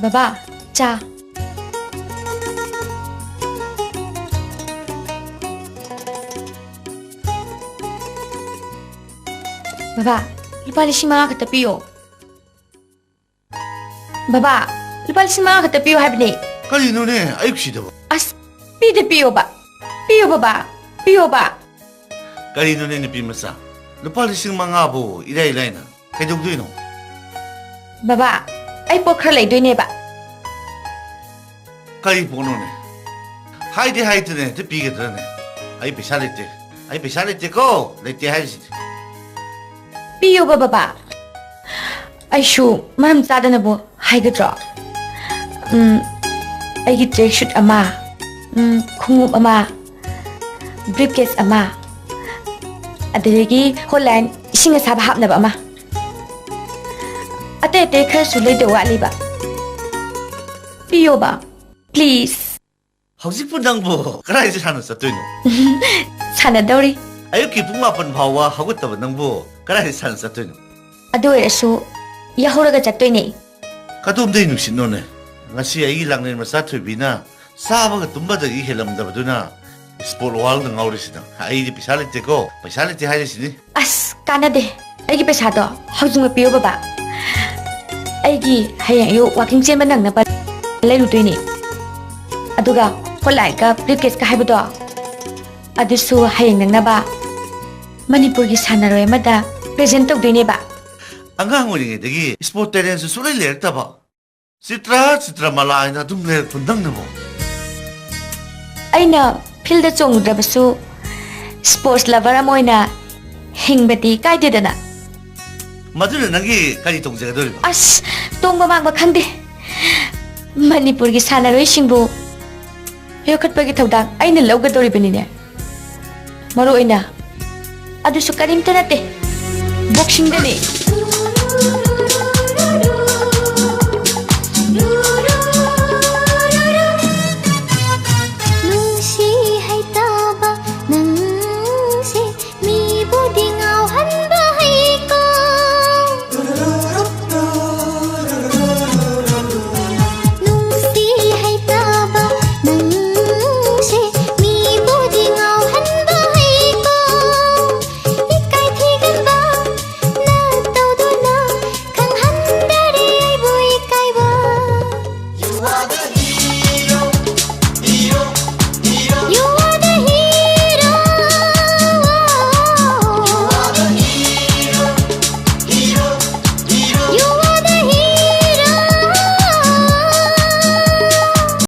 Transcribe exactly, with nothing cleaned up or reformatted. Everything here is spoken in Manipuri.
ꯕꯕꯥ, ꯆꯥ꯫ ꯕꯕꯥ, ꯂꯨꯄꯥ ꯂꯤꯁꯤꯡ ꯃꯉꯥ ꯈꯛꯇ ꯄꯤꯌꯣ꯫ ꯕꯕꯥ, ꯂꯨꯄꯥ ꯂꯤꯁꯤꯡ ꯃꯉꯥ ꯈꯛꯇ ꯄꯤꯌꯣ ꯍꯥꯏꯕꯅꯦ꯫ ꯀꯔꯤꯅꯣꯅꯦ ꯑꯌꯨꯛꯁꯤꯗꯕꯨ? ꯑꯁ, ꯄꯤꯗ ꯄꯤꯌꯣꯕ꯫ ꯄꯤꯌꯣ ꯕꯕꯥ, ꯄꯤꯌꯣꯕ꯫ ꯀꯔꯤꯅꯣꯅꯦ ꯅꯨꯄꯤ ꯃꯆꯥ? ꯂꯨꯄꯥ ꯂꯤꯁꯤꯡ ꯃꯉꯥꯕꯨ ꯏꯔꯥꯏ ꯂꯥꯏꯅ ꯀꯩꯗꯧꯗꯣꯏꯅꯣ? ꯕꯕꯥ, ꯑꯩ ꯄꯣꯠ ꯈꯔ ꯂꯩꯗꯣꯏꯅꯦꯕ꯫ ꯀꯔꯤ ꯄꯣꯠꯅꯣꯅꯦ? ꯍꯥꯏꯗꯤ ꯍꯥꯏꯗꯅꯦ ꯍꯦꯛꯇ ꯄꯤꯒꯗ꯭ꯔꯅꯦ? ꯑꯩ ꯄꯩꯁꯥ ꯂꯩꯇꯦ꯫ ꯑꯩ ꯄꯩꯁꯥ ꯂꯩꯇꯦꯀꯣ꯫ ꯂꯩꯇꯦ ꯍꯥꯏꯔꯤꯁꯤꯗꯤ꯫ ꯄꯤꯌꯣꯕ ꯕꯕꯥ꯫ ꯑꯩꯁꯨ ꯃꯔꯝ ꯆꯥꯗꯅꯕꯨ ꯍꯥꯏꯒꯗ꯭ꯔꯣ? ꯎꯝ, ꯑꯩꯒꯤ track suit ꯑꯃ, ꯎꯝ, ꯈꯣꯡꯎꯞ ꯑꯃ, briefcase ꯑꯃ, ꯑꯗꯨꯗꯒꯤ ꯍꯣꯂꯥꯏꯟ ꯏꯁꯤꯡ ꯑꯁꯥꯕ ꯍꯥꯞꯅꯕ ꯑꯃ꯫ ꯑꯇꯩ ꯑꯇꯩ ꯈꯔꯁꯨ ꯂꯩꯗꯧ ꯋꯥꯠꯂꯤꯕ꯫ ꯄꯤꯌꯣꯕ, please꯫ ꯍꯧꯖꯤꯛꯄꯨ ꯅꯪꯕꯨ ꯀꯗꯥꯏꯗ ꯁꯥꯟꯅ ꯆꯠꯇꯣꯏꯅꯣ? ꯁꯥꯟꯅꯗꯧꯔꯤ꯫ ꯑꯌꯨꯛꯀꯤ ꯄꯨꯡ ꯃꯥꯄꯟ ꯐꯥꯎꯕ ꯍꯧꯒꯠꯇꯕ ꯅꯪꯕꯨ ꯀꯗꯥꯏꯗ ꯁꯥꯟꯅ ꯆꯠꯇꯣꯏꯅꯣ? ꯑꯗꯨ ꯑꯣꯏꯔꯁꯨ ꯌꯥꯍꯧꯔꯒ ꯆꯠꯇꯣꯏꯅꯦ꯫ ꯀꯗꯣꯝꯗꯩ ꯅꯨꯡꯁꯤꯠꯅꯣꯅꯦ? ꯉꯁꯤ ꯑꯩꯒꯤ ꯂꯥꯡꯂꯦꯟ ꯃꯆꯥ ꯊꯣꯏꯕꯤꯅ ꯆꯥꯕꯒ ꯇꯨꯝꯕꯗꯒꯤ ꯍꯦꯜꯂꯝꯗꯕꯗꯨꯅ sport world ꯗ ꯉꯥꯎꯔꯤꯁꯤꯗ꯫ ꯑꯩꯗꯤ ꯄꯩꯁꯥ ꯂꯩꯇꯦꯀꯣ, ꯄꯩꯁꯥ ꯂꯩꯇꯦ ꯍꯥꯏꯔꯤꯁꯤꯅꯤ꯫ ꯑꯁ, ꯀꯥꯟꯅꯗꯦ꯫ ꯑꯩꯒꯤ ꯄꯩꯁꯥꯗꯣ ꯍꯧꯖꯤꯛꯃꯛ ꯄꯤꯌꯣ ꯕꯕꯥ꯫ ꯑꯩꯒꯤ ꯍꯌꯦꯡ ꯑꯌꯨꯛ walking ꯆꯦꯟꯕ ꯅꯪꯅꯕ ꯂꯩꯔꯨꯗꯣꯏꯅꯦ꯫ ꯑꯗꯨꯒ ꯍꯣꯂꯥꯏꯒ briefcase ꯀ ꯍꯥꯏꯕꯗꯣ, ꯑꯗꯨꯁꯨ ꯍꯌꯦꯡ ꯅꯪꯅꯕ ꯃꯅꯤꯄꯨꯔꯒꯤ ꯁꯥꯟꯅꯔꯣꯏ ꯑꯃꯗ present ꯇꯧꯗꯣꯏꯅꯦꯕ꯫ ꯑꯉꯥꯡ ꯑꯣꯏꯔꯤꯉꯩꯗꯒꯤ sport talent ꯁꯨ ꯁꯨꯡꯂꯩ ꯂꯩꯔꯛꯇꯕ꯫ ꯆꯤꯇ꯭ꯔ, ꯆꯤꯇ꯭ꯔꯃꯂꯥ ꯍꯥꯏꯅ ꯑꯗꯨꯝ ꯂꯩꯔꯛꯄ ꯅꯪꯅꯕꯣ? ꯑꯩꯅ field ꯗ ꯆꯣꯡꯉꯨꯗ꯭ꯔꯕꯁꯨ, sports lover ꯑꯃ ꯑꯣꯏꯅ ꯍꯤꯡꯕꯗꯤ ꯀꯥꯏꯗꯦꯗꯅ꯫ ꯃꯗꯨꯅ ꯅꯪꯒꯤ ꯀꯔꯤ ꯇꯣꯡꯖꯒꯗꯧꯔꯤꯕ? ꯑꯁ, ꯇꯣꯡꯕ ꯃꯥꯡꯕ ꯈꯪꯗꯦ꯫ ꯃꯅꯤꯄꯨꯔꯒꯤ ꯁꯥꯟꯅꯔꯣꯏꯁꯤꯡꯕꯨ ꯌꯣꯛꯈꯠꯄꯒꯤ ꯊꯧꯗꯥꯡ ꯑꯩꯅ ꯂꯧꯒꯗꯧꯔꯤꯕꯅꯤꯅꯦ꯫ ꯃꯔꯨ ꯑꯣꯏꯅ ꯑꯗꯨꯁꯨ ꯀꯔꯤꯝꯇ ꯅꯠꯇꯦ, boxing ꯗꯅꯤ꯫